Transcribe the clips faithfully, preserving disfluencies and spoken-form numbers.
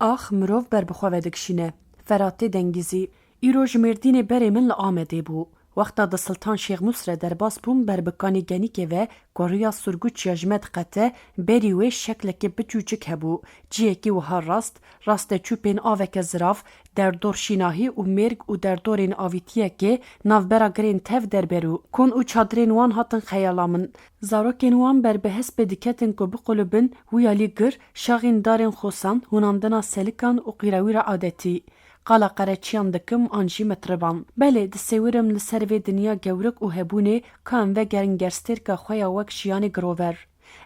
Ax mirov ber bi xwe ve dikişîne. Feratê Dengizî. Îro ji Mêrdînê berê min li Amedê bû. Wexta di Siltan Şêxmûs re derbas bûm, ber bi Kanê Genîkê ve ku riya Surguç ya ji me diqete, berî wê şeklekê biçûçik hebû. Ciyekî wiha rast, raste çû pên aveke zirav, derdor şînahî û mêrg û derdorên avîtiyekê navbera girên tev derberû. Kon û çadirên wan hatin xeyala min. Zarokên wan ber bi hespê diketin ku biqulibin, wiyalî gir, şaxên darên xosan, hûnandina selikan û qîrewîra adetî. Qala qereçiyan dikim an jî mitriban. Belê, disêwirim li ser vê dinya gewrik û hebûnê ka em vegerin gerstêrka xwe ya wek jiyanê girover.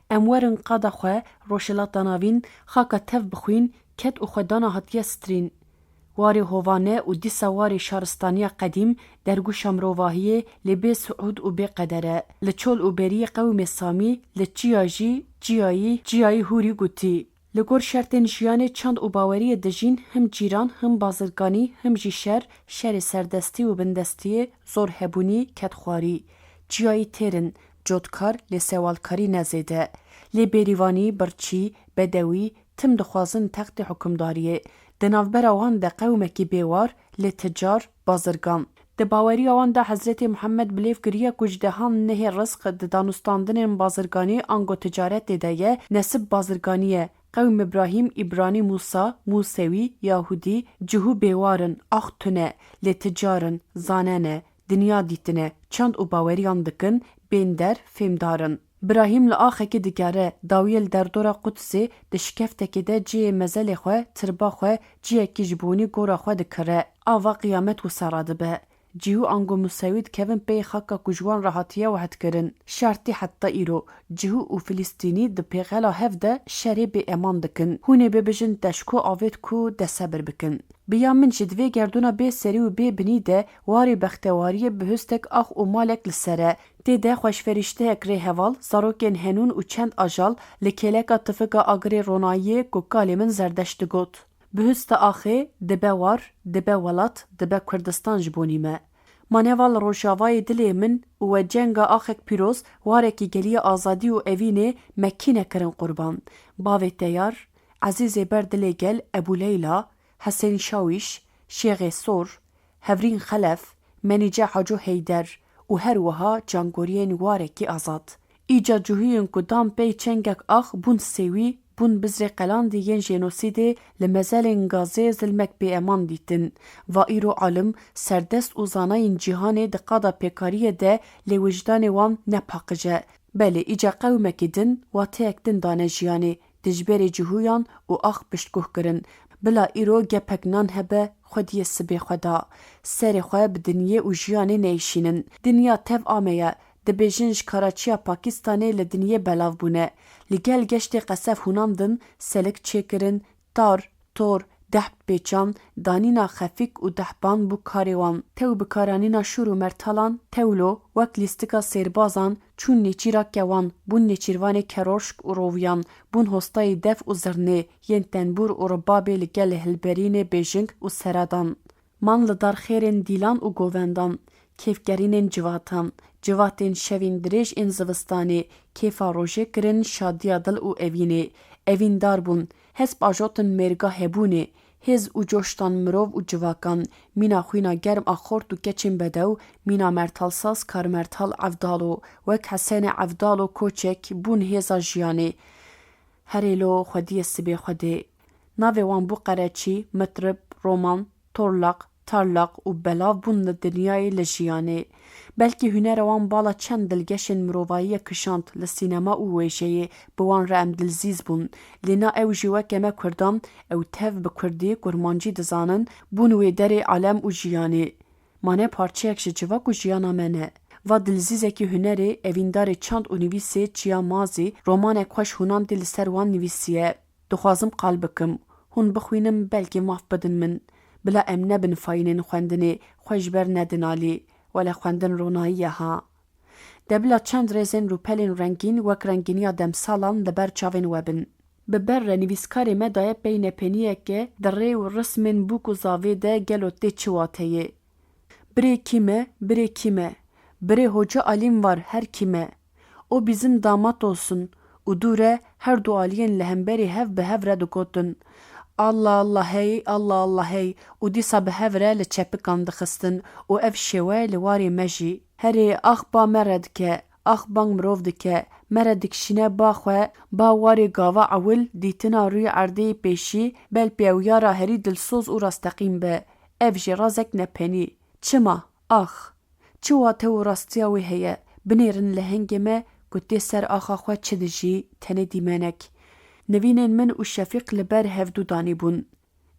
Em werin qada xwe, Rojhilata Navîn, xaka tev bixwîn, ked û xwedana hatiye stirîn. Warê hovane û dîsa warê şaristaniya qedîm, dergûşa mirovahiyê lê bê siûd û bê qeder e. Li çol û beriyê qewmê Samî, li çiya jî, çiyayî, çiyayî hûrî gotî. Li gor şertên jiyanê çand û baweriyê dijîn, him cîran, him bazirganî, him jî şer, şerê serdestî û bindestiyê, zor hebûnî, kedxwarî. Çiyayî têr in, cotkar, lê sewalkarî ne zêde. Lê bêrîvanî, birçî, bedewî, tim dixwazin textê hukimdariyê. Di navbera wan de qewmekî bêwar, lê ticar, bazirgan. Di baweriya wan de Hezretê Muhammed bi lêv kiriye ku ji dehan nehê rizq di danûstandinên bazirganî ango ticaretê de ye, nesib bazirganî ye. Qewm Îbrahîm, Îbranî, Mûsa, Mûsewî, Yahûdî, cihû bêwar in, ax tune, lê ticar in, zane ne, dinya dîtine, çand û baweriyan dikin, bên der, fêmdar in. Birahîm li axekî digere, dawiyê li derdora Qudsê, di şikeftekê de cihê mezelê xwe, tirba xwe, cihekî ji bonî gora xwe dikire. Ava qiyamet wisa radibe. Cihû ango Musewî dikevin pey xaka ku ji wan re hatiye wehdkirin. Şertî heta îro, cihû û Filistînî di pêxela hev de şerê bêeman dikin. Hûn ê bibêjin teşko avêt ku de sebir bikin. Bi ya min jî di vê gerdûna bê serî û bê binî de warê bextewariyê bihustek ax û malek li ser e. Tê de xweşferîştehek rêheval, zarokên henûn û çend ajal li kêleka tifika agirê ronayiyê ku kalê min Zerdeşt digot. Bihista axê dibe war, dibe welat, dibe Kurdistan ji bonî me. Ma ne va li rojavayê dilê min û we cenga axek pîroz, warekî geliya azadî û evînê me kî nekirin qurban? Bavê Teyar, Ezîzê ber dilê gel Ebû Leyla, Hesên Şawîş, Şêxê Sor, Hevrîn Xelef, Menîce Haco Heyder û her wiha cangoriyên warekî azad. Îca cihûyên ku dan pey çengek ax bûn sêwî, bûn bizrê qelandî yên jenosîdê li mezelên gazê zilmek bêeman dîtin. Va îro alim, serdest û zanayên cîhanê di qada pêkariyê de lê wijdanê wan ne paqij e. Belê, îca qewmekî din, wateyek din dane jiyanê, dijberê cihûyan û ax piştguh kirin. Bila îro gepek nan hebe, xwediyê sibê xwe da. Serê xwe bi dinyê û jiyanê neyşînin. Dinya tev ameye, dibêjin ji Karaçiya Pakistanê li dinyê belav bûne. Li gel geştê qesef hûnandin, selik çêkirin, tar, tor, dehb pêçan, danîna xefik û dehban bû karê wan. Tew bikaranîna şûr û mertalan, tewlo, wek lîstika sêrbazan, çûn nêçîra kewan, bûn nêçîrvanê kerorşk û roviyan, bûn hostayê def û zirnê, yên tenbûr û ribabê li gel hilberînê bêjing û seradan. Man li dar xêrên dîlan û govendan, kêfgerînên civatan, civatên şevên dirêj ên zivistanê, kêfa rojê kirin şadiya dil û evînê. Evîndar bûn, hesp ajotin mêrga hebûnê, hêz û coştan mirov û civakan, mîna xwîna germ a xort û keçên bedew, mîna mertalsaz karmertal Evdalo, wek Hesenê Evdalo koçek bûn hêza jiyanê. Herê lo xwediyê sibê Xwedê. Navê wan bû qereçî, mitrib, roman, torlaq, tarlaq û belav bûn li dinyayê, li jiyanê. Belkî hunera wan bala çend dilgeşên mirovahiyê kişand li sînema û wêjeyê, bi wan re em dilzîz bûn. Lê na ew jî weke me kurdan, ew tev bi kurdî, kurmancî dizanin, bûn wê derê alem û jiyanê. Ma ne parçeyek ji civak û jiyana me ne. Va dilzîzekî hunerê, evîndarê çand û nivîsê Çiya Mazî romanek xweş hûnandî li ser wan nivîsiye. Dixwazim qal bikim, hûn bixwînin belkî maf bidin min. Bila em nebin fayînên xwendinê, xwe ji ber nedin alî. Wele xwendin ronahî ye ha. De bila çend rêzên rûpelên rengîn wek rengîniya demsalan li ber çavên we bin. Bi ber re nivîskarê me daye peynepêniyeke di rê û rismên bûk û zavê de gelo tê çi wateyê. Birê kî me, birê kî me? Birê Hoca Alîm var, her kî me. O bizim damat olsun û dû re her du aliyên li hemberî hev bi hev re digotin. Allah Allah hey, Allah Allah hey û dîsa bi hev re li çepikan dixistin û ev şêwe li warê me jî. Herê ax ba me re dike, ax bang mirov dike, me re dikişîne ba xwe, ba warê gava ewil dîtina rûyê erdê yê pêşî, bel pêwiyara herî dilsoz û rasteqîn be. Ev jî razek nepenî. Çima? Ax! Çi wate û rastiya wê heye? Binêrin lehengê me ku tê ser axa xwe çi dijî, tenê dîmenek. Nivînên min û Şefîq li ber hevdû danîbûn.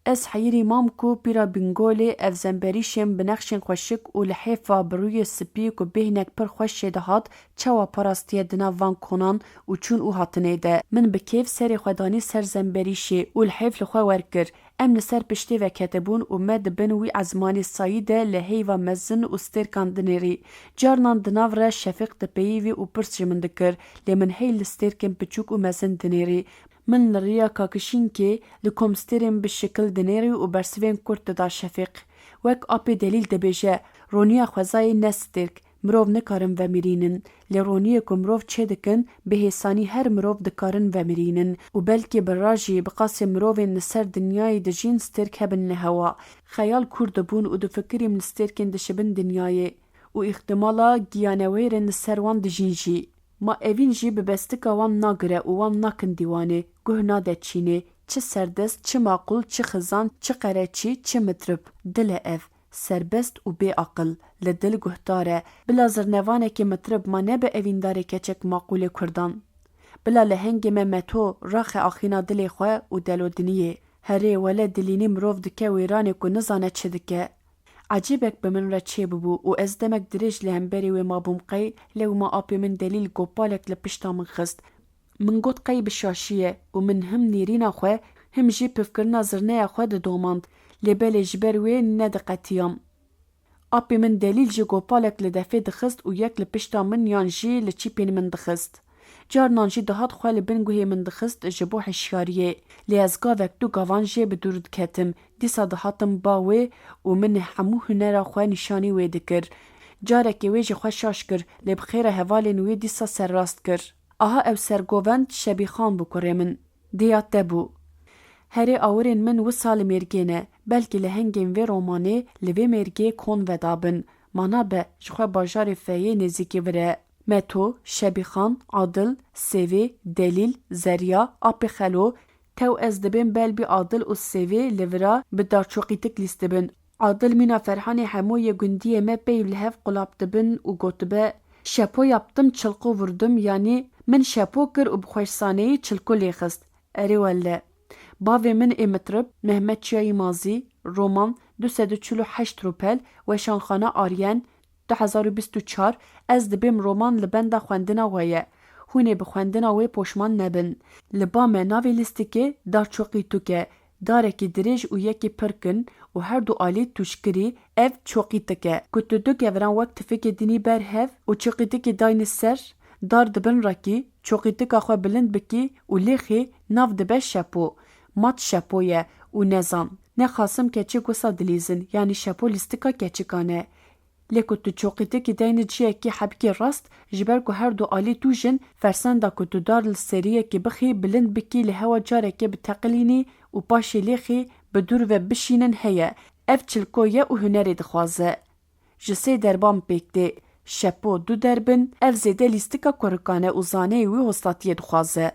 Ez heyirî mam ku pîra Bingolê ev zemberîşên bi nexşên xweşik û li hêfa bi rûyê spî ku bêhnek pir xweş jê dihat, çawa parastiye di nav van konan û çûn û hatinê de. Min bi kêf serê xwe danî ser zemberîşê û li hêf li xwe wer kir. Em li ser piştê veketibûn û me di bin wî ezmanê sayî de li heyva mezin û stêrkan dinêrî. Carnan di nav re Şefîq dipeyivî û pirs ji min dikir, lê min hey li stêrkên piçûk û mezin dinêrî. Min li riya kakişînkê li kom stêrên bi şikil dinêrî û bersivên kurt dida Şefîq. Wek apê delîl dibêje, roniya xwezayê ne stêrk, mirov nikarin vemirînin, lê roniyê ku mirov çêdikin, bi hêsanî her mirov dikarin vemirînin û belkî bi ra jî bi qasê mirovên li ser dinyayê dijîn stêrk hebin li hewa. Xeyal kûr dibûn û difikirîm li stêrkên dişibin dinyayê û îxtimala giyanewêrên li ser wan dijîn jî. Ma evîn jî bi bestika wan nagire û wan nakin dîwanê, guh nade çînê, çi serdest, çi maqûl, çi xizan, çi qereçî, çi mitrib, dil e ev. Serbest û bê aqil, li dil guhdar e. Bila zirnevanekî mitrib ma nebe evîndarê keçek maqûlê kurdan. Bila lehengê me Meto raxe axîna dilê xwe û delodiniyê. Herê wele dilînî mirov dike wêranê ku nizane çi dike. Ecêbek bi min re çêbûbû û ez demek dirêj li hemberî wê mabûm qey, lewma apê min Delîl gopalek li pişta min xist. Min got qey bi şaşî ye û min him nêrîna xwe, him jî pifkirina zirneya xwe didomand, lê belê ji ber wê nediqetiyam. Apê min Delîl jî gopalek li defê dixist û yek li pişta min yan jî li çîpên min dixist. Carnan jî dihat xwe li bin guhê min dixist ji bo hişyariyê. Lê ez gavek du gavan jê bi dûr diketim. Dîsa dihatim ba wê û min hemû hunera xwe nîşanî wê dikir. Carekê wê jî xwe şaş kir, lê bi xêra hevalên wê dîsa serrast kir. Aha ew sergovend Şebîxan bû kurê min. Dêya te bû. Herê awirên min wisa li mêrgê ne. Belkî lehengên vê romanê li vê mêrgê kon vedabin. Mana be, ji xwe bajarê Feyê nêzîkî vir e. Meto, Şebîxan, Adil, Sêvê, Delîl, Zerya, Apê Xelo, tew ez dibêm belbî Adil û Sêvê li vira bi darçoqîtik lîstibin. Adil mîna Ferhanê Hemo yê gundiyê me peyv li hev qulap dibin û gotibe, Şepo yaptım, çilko vurdum, yanî min şepo kir û bi xweşsaneyî çilko lê xist. Erê welle. Bavê min ê mitrib, Mehmet Çiyayî Mazî, roman, du sed û çil û heşt rûpel, Weşanxana Aryen, du hezar û bîst û çar, ez dibêm roman li benda xwendina we ye. Hûn ê bi xwendina wê poşman nebin. Li ba me navê lîstikê dar çoqî tûk e. Darekî dirêj û yekî pirkin û her du alî tûjkirî, ev çoqîtik e. Ku tu du keviran wek tifikê dinî ber hev û çoqîtikê daynî ser, dar di bin re kî, çoqîtika xwe bilind bikî û lêxî, nav dibe şepo. Mat şepo ye û nezan. Ne xasim keçik wisa dilîzin, yanî şepo lîstika keçikan e. Lê ku tu çoqîtikî deyne ciyekî hebkê rast, ji ber ku her du alî tûj in, fersenda ku tu dar li seriyekê bixî, bilind bikî, li hewa carekê biteqilînî û paşê lêxî bi dûr ve bişînin heye. Ev çilko ye û hunerê dixwaze. Ji sê derban pêk tê. Şepo du derb in, ev zêde lîstika kurikane û zaneyê wî hostatiyê dixwaze.